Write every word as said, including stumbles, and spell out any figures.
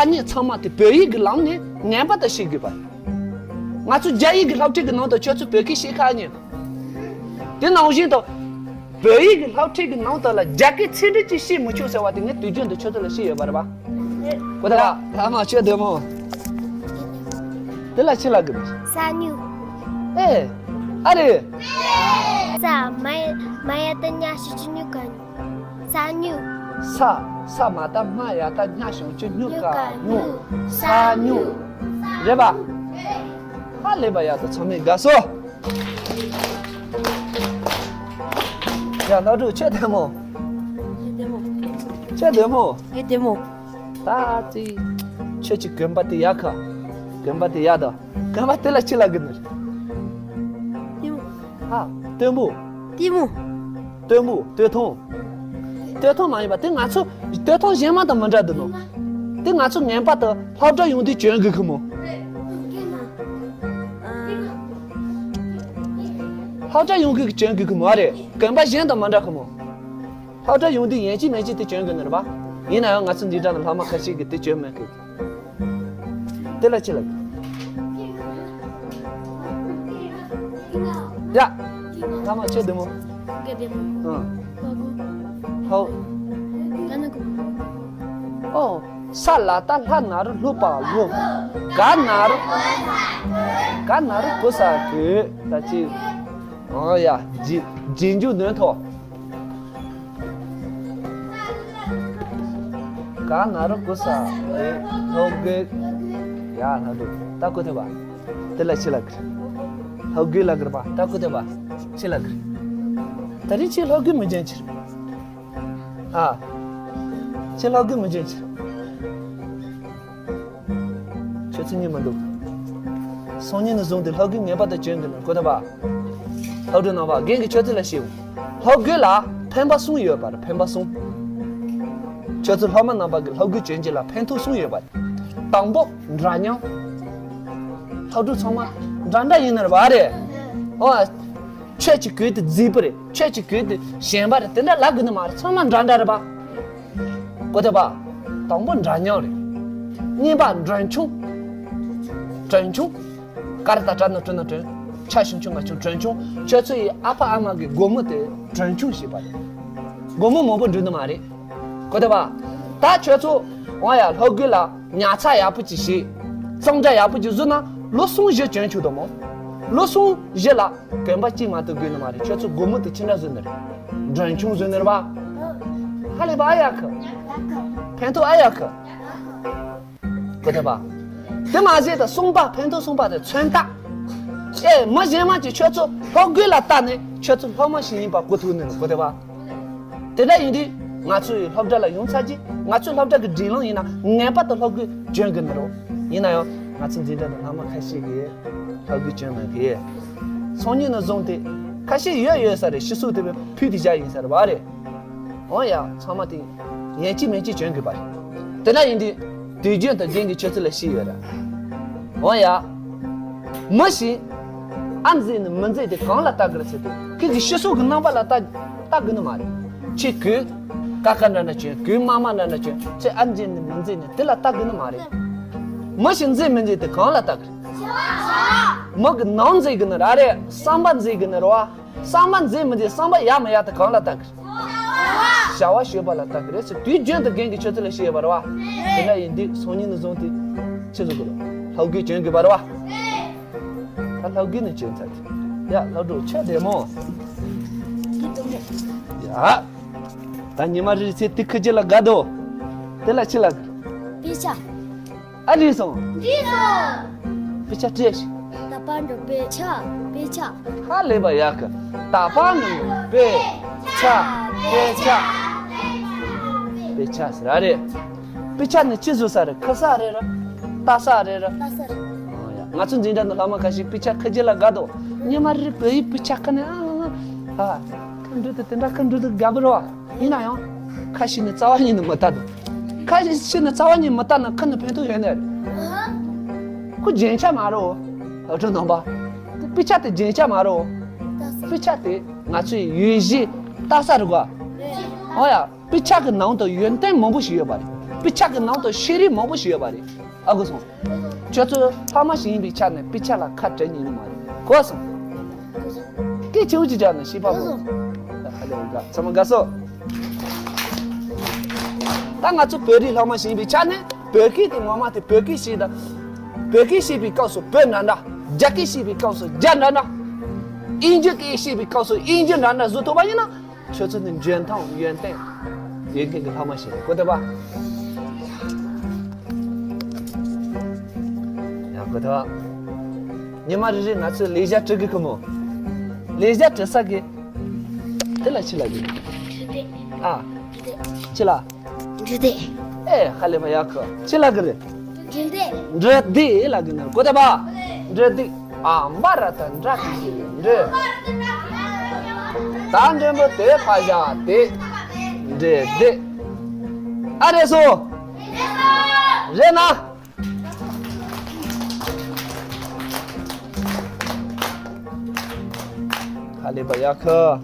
ཨ་ནི་ཚང་མ་དེ་བོད་ཡིག་གི་ལམ་ནས་ངེས་པར་དུ་ཤེས་དགོས་པ་རེད། ང་ཚོ་རྒྱ་ཡིག་གི་སློབ་ཁྲིད་ཀྱི་ནང་དུ་ཁྱོད་ཚོ་བོད་སྐད་ཤེས་ཁག་ཉེ། དེ་ནང་བཞིན་དུ་བོད་ཡིག་གི་སློབ་ཁྲིད་ཀྱི་ནང་དུ་ལ་རྒྱ་སྐད་ཚིག་འབྲུ་གཅིག་ཤེས་མི་ཆོག་ཟེར་བ་དེ་ངས་དུས་རྒྱུན་དུ་ཁྱོད་ཚོ་ལ་བཤད་ཡོད་པ་རེད་པ། གོ་ཐལ་པ། ལྷ་མོ་ཁྱོད་བདེ་མོ། དེ་ལ་ཅི་ལབ་གི་འདུག་ས་སྨྱུག་ཨེ། ཨ་རེ། ས་མ་ཡ་མ་ཡ་ཏ་ཉ་ཞབས་ཀྱུ་སྨྱུ་ག་སྨྱུག་ས་སྨྱུག་ས། ས་མ་ཏ་མ་ཡ་ཏ་ཉ་ཞབས་ཀྱུ་སྨྱུ་ག་སྨྱུག་ས་སྨྱུག་རེད་པ། ཧ་ལས་པ། ཡག་ཏུ་ཚང་མས་དགའ་སོ། ཡ། ལྷ་སྒྲུང་ཁྱོད་བདེ་མོ། ཁྱོད་བདེ་མོ། ཁྱོད་བདེ་མོ། ངས་བདེ་མོ། ད་ཅི། ཁྱོད་ཀྱི་གོན་པ་དེ་ཡག་ག་གོན་པ་དེ་ཡག་དང་། གོན་པ་དེ་ལ་ཅི་ལབ་གི་ནི་རེད། ལྟད་མོ། ཧ། སྟོན་པོ། ལྟད་མོ། སྟོན་པོ། སྟོད་ཐུང་། སྟོད་ཐུང་མ་ཡིན་པ་དེ་ང་ཚོ་སྟོད་ཐུང་གཞན་མ་དང་མི་འདྲ་འདུག་ནོ། དེ་ང་ཚོ་ངེས་པར་དུ་སློབ་གྲྭ་ཡོང་དུས་གྱོན་དགོས་གི་མོ། སློབ་གྲྭ་ཡོང་དུས་གྱོན་དགོས་གི་མོ། ཨ་རེ། གོན་པ་གཞན་དང་མི་འདྲ་གི་མོ། སློབ་གྲྭ་ཡོང་དུས་ཡིན་གཅིག་མིན་གཅིག་དེ་གྱོན་དགོས་ནི་རེད་པ། ཡིན་ན་ཡང་ང་ཚོ་འཛིན་གྲྭ་ནང་ལྷག་མ་ཁ་ཤས་ཀྱིས་དེ་གྱོན་མེད་གི། དེ་ལ་ཅི་ལབ། ཡ། ལྷ་མོ་ཁྱོད་བདེ་མོ། ངས་བདེ་མོ། ཨང་། ཧོ། ཨོ། ས་ལ་ཏ་ལྷ་ན་རོ་ལྷོ་པ་ལྷོ། ག་ན་རོ། ག་ན་རོ་གོ་ས་གོས། ད་ཅི། ཨོ་ཡ། རྗེས་འཇུག་འདོན་ཐོག་ག་ན་རོ་གོ་ས་རེད། ལྷོ་གོས། ཡ། ལྷ་སྒྲུང་། ད་གོ་ཐུབ་པ། དེ་ལ་ཅི་ལབ་གི་རེད། ལྷོ་གོས་ལབ་གི་རེད་པ། ད་གོ་ཐུབ་པ། ཅི་ལབ་གི་རེད། ད་རིང་ཁྱེད་ལྷོ་གོས་མི་གྱོན་ཕྱིར། ཨ། ཁྱེད་ལྷོ་གོས་མི་གྱོན་ཕྱིར། ཁྱོད་ཚོ་ཉན་མི་འདུག་སང་ཉིན་ནས་བཟུང་སྟེ་ལྷོ་གོས་ངེས་པར་དུ་གྱོན་དགོས་ནི། གོ་ཐུབ་པ། ལྷ་སྒྲུང་རྣམ་པ། རྒན་གྱིས་ཁྱོད་ཚོ་ལ་བཤད། ལྷོ་གོས་ལ་ཕན་པ་གསུམ་ཡོད་པ་རེད། ཕན་པ་གསུམ། ཁྱོད་ཚོ་སློབ་མ་རྣམ་པ་གིས་ལྷོ་གོས་གྱོན་རྒྱུ་ལ་ཕན་ཐོགས་གསུམ་ཡོད་པ་རེད། དང་པོ། འདྲ་མཉམ། ལྷ་སྒྲུང་ཚང་མ་འདྲ་འདྲ་ཡིན་ནི་རེད་པ། རེད། ཨོ། ཁྱོད་ཀྱི་གོས་དེ་རྫིག་པོ་རེད། ཁྱོད་ཀྱི་གོས་དེ་ཞན་པ་རེད། དེ་འདྲ་ལབ་དགོས་ནི་མ་རེད། ཚང་མ་འདྲ་འདྲ་རེད་པ། གོ་ཐུབ་པ། དང་པོ་འདྲ་མཉམ་རེད། གཉིས་པ་གྲོན་ཆུང་། གྲོན་ཆུང་། ཀ་ར་བཏགས་གྲ་ན་རོ་གྲོ་ན་གྲོན། ཆ་ཞབས་ཀྱུ་ང་ཞབས་ཀྱུ་གྲོན་ཆུང་། ཁྱོད་ཚོ་ཡི་ཨ་ཕ་ཨ་མ་གི་སྒོར་མོ་དེ་གྲོན་ཆུང་ཞེས་པ་རེད། སྒོར་མོ་མང་པོ་འགྲོ་ནི་མ་རེད། གོ་ཐུབ་པ། ད་ཁྱོད་ཚོ་འོ་ཡ་ལྷོ་གོས་ལ་ཉར་ཚགས་ཡག་པོ་ཅིག་བྱེད། གཙང་སྦྲ་ཡག་པོ་ཅིག་བཟོས་ན་ལོ་གསུམ་བཞི་གྱོན་ཆོག་དོ་མོ། ལོ་གསུམ་བཞི་ལ་གོན་པ་གཅིག་མ་གཏོགས་དགོས་ནི་མ་རེད། ཁྱོད་ཚོ་སྒོར་མོ་དེ་ཅི་འདྲ་བཟོས་ནི་རེད། གྲོན་ཆུང་བཟོས་ནི་རེད་པ། ཧ་ལས་པ། ཨ་ཡག་གི། ཕན་ཐོགས་ཨ་ཡག་གི། གོ་ཐུབ་པ། དེ་མ་ཟད་དུ་གསུམ་པ། ཕན་ཐོགས་གསུམ་པ་དེ་མཚོན་རྟགས། ཨེ། མི་གཞན་མ་ཅིག་ཁྱོད་ཚོ་ལྷོ་གོས་ལ་བལྟས་ནས་ཁྱོད་ཚོ་ལྷོ་མོ་ཞིག་ཡིན་པ་གོ་ཐུབ་ནི་རེད། གོ་ཐུབ་པ། དེ་འདྲ་ཡིན་དུས་ང་ཚོའི་སློབ་གྲྭ་ལ་ཡོང་ཚར་རྗེས་ང་ཚོའི་སློབ་གྲྭ་གི་སྒྲིག་ལམ་ཡིན་ན་ངེས་པར་དུ་ལྷོ་གོས་གྱོན་དགོས་ནི་རེད། ཡིན་ན་ཡང་ང་ཚོའི་འཛིན་གྲྭ་ནང་ལྷག་མ་ཁ་ཤས་ཀྱིས་ལྷོ་གོས་གྱོན་མེད་གི། སང་ཉིན་ནས་བཟུང་སྟེ་ཁ་ཤས་ཡོད་ཡོད་ས་རེད། ཕྱི་སོ་དེ་བས་ཕུད་དེ་བཞག་ཡིན་ས་རེད་པ། རེད། འོ་ཡ། ཚང་མ་དེ་ཡིན་གཅིག་མིན་གཅིག་གྱོན་དགོས་པ་རེད། དེ་འདྲ་ཡིན་དུས་དུས་རྒྱུན་དུ་རྒན་གྱིས་ཁྱོད་ཚོ་ལ་བཤད་ཡོད་ར། འོ་ཡ། མི་ཞིག་ཨ་མཛེས་ནི་མི་མཛེས་དེ་གང་ལ་ལྟ་གི་རེད་ཟེར་དུས་ཁྱེད་ཀྱི་ཕྱི་སོ་གི་རྣམ་པ་ལ་ལྟ་ལྟ་དགོས་ནི་མ་རེད། ཁྱེད་གོས་ཀ་ཀ་འདྲ་འདྲ་གྱོན། གོས་དམར་དམར་འདྲ་འདྲ་གྱོན། ཁྱེད་ཨ་མཛེས་ནི་མི་མཛེས་ནི་དེ་ལ་ལྟ་དགོས་ནི་མ་རེད། མི་ཞིག་མཛེས་མི་མཛེས་དེ་གང་ལ་ལྟ་གི་རེད། མི་གི་ནང་མཛེས་གི་ནི་ར། རེད། བསམ་པ་མཛེས་གི་ནི་ར་བ། བསམ་པ་མཛེས་མི་མཛེས། བསམ་པ་ཡག་མི་ཡག་དེ་གང་ལ་ལྟ་གི་རེད། བྱ་བ་སྤྱོད་པ་ལ་ལྟ་གི་རེད་ཟེར་དུས་རྒྱུན་དུ་རྒན་གྱིས་ཁྱོད་ཚོ་ལ་བཤད་ཡོད་པ་རེད་བ། དེ་འདྲ་ཡིན་དུས་སང་ཉིན་ནས་བཟུང་སྟེ་ཆི་ཟིག་དགོས་ལོ། ལྷོ་གོས་གྱོན་དགོས་པ་རེད་བ། ད་ལྷོ་གོས་ནི་གྱོན་ཚར་ཏེ། ཡ། ལྷོ་སྒྲུང་ཁྱོད་བདེ་མོ། ཡ། ད་ཉི་མ་རེ་རེ་ཚེ་དེ་ཁི་ཅི་ལ་དགའ་དོ། དེ་ལ་ཆི་ལ་དགའ། དཔེ་ཆ། ཨ། རེད་སོང་། རེད་སོང་། དཔེ་ཆ་སྤྲད་ཤིག་ད་པ་འགྲོ། དཔེ་ཆ། དཔེ་ཆ། ཧ་ལས་པ་ཡག་གི། ད་པ་འགྲོ། དཔེ་ཆ། དཔེ་ཆ། དཔེ་ཆ་ཟེར་ར། རེད། དཔེ་ཆ་ནི་ཅི་བཟོ་ས་རེད། ཁུ་ས་རེད་ར། ལྟ་ས་རེད་ར། ལྟ་ས་རེད། ཨོ་ཡ། ང་ཚོ་འཛིན་གྲྭ་ནང་ལྷག་མ་ཁ་ཤས་དཔེ་ཆ་ཁི་ཅི་ལ་དགའ་དོ། ཉི་མ་རེ་རེ་བོད་ཡིག་དཔེ་ཆ་ཁ་ནས་ཨ་ཨ་ཨ། ཁ་འགྲོ་དུས་དེ་འདྲ་ཁ་འགྲོ་དུས་དགའ་པོ་རེད་བ། ཡིན་ན་ཡང་། ཁ་ཤས་ནི་རྩ་བ་ཉིད་ནས་མི་ལྟ་འདུག་ཁ་ཤས་ནི་རྩ་བ་ཉིད་མི་ལྟ་ན་ཁ་ནས་ཕན་ཐོགས་ཡོད་ནི་རེད། ཁོ་རྒྱན་ཆ་མ་རེད། ཨ་ཁྲོ་ནང་པ། དཔེ་ཆ་དེ་རྒྱན་ཆ་མ་རེད། དཔེ་ཆ་དེ་ང་ཚོའི་ཡིད་བཞིན་ལྟ་ས་རེད་གོ། ཨོ་ཡ། དཔེ་ཆ་གི་ནང་དུ་ཡོན་ཏན་མང་པོ་ཞིག་ཡོད་པ་རེད། དཔེ་ཆ་གི་ནང་དུ་ཤེས་རིག་མང་པོ་ཞིག་ཡོད་པ་རེད། ཨ་གོ་སོང་། ཁྱོད་ཚོ་ལྷག་མ་ཞིག་ཡིན་པའི་ཆ་ནས་དཔེ་ཆ་ལ་ཁ་བྲལ་ཉན་ནི་མ་རེད། གོ་སོང་། སྐད་ཆེ་བོ་ཅིག་རྒྱག་ན་ཤེས་པ་མང་། ད་ཧ་ལས་འགའ་ཚང་མ་དགའ་སོ། ད་ང་ཚོ་བོད་རིགས་ལྷག་མ་ཞིག་ཡིན་པའི་ཆ་ནས་བོད་སྐད་དེ་ངོ་མ་དེ་བོད་སྐད་བཤད་ད། བོད་སྐད་བཤད་པའི་སྐབས་སུ་བོད་འདྲ་འདྲ། རྒྱ་སྐད་བཤད་པའི་སྐབས་སུ་རྒྱ་འདྲ་འདྲ། དབྱིན་ཇི་སྐད་བཤད་པའི་སྐབས་སུ་དབྱིན་ཇི་འདྲ་འདྲ་བཟོ་ཐུབ་པ་ཡིན་ན། ཁྱོད་ཚོ་ནི་འཇོན་ཐང་ཡོན་ཏན་ཡོད་མཁན་གྱི་ལྷག་མ་ཞིག་རེད། གོ་ཐུབ་པ། ཡ་གོ་ཐུབ་པ། ཉི་མ་རེ་རེ་ང་ཚོས་ལས་བྱ་འབྲི་གི་གི་མོ། ལས་བྱ་འབྲི་ས་གི། དེ་ལ་ཅི་ལ་གི། ཨ། ཅི་ལ། འབྲི་དེ། ཨེ་ཧ་ལས་པ་ཡག་གི། ཅི་ལ་གི་རེད། འབྲི་དེ། འབྲི་དེ་ལ་གི་ནི་གོ་ཐུབ་པ། འབྲི་དེ། ཨ་མ་ར་ད་འདྲ་གི་ཞིག་འབྲི། ད་འབྲི་མོ་དེ་ཕ་ཞག་དེ། འབྲི་དེ། ཨ་རེད་སོ། རེད་ན། ཧ་ལས་པ་ཡག་གི།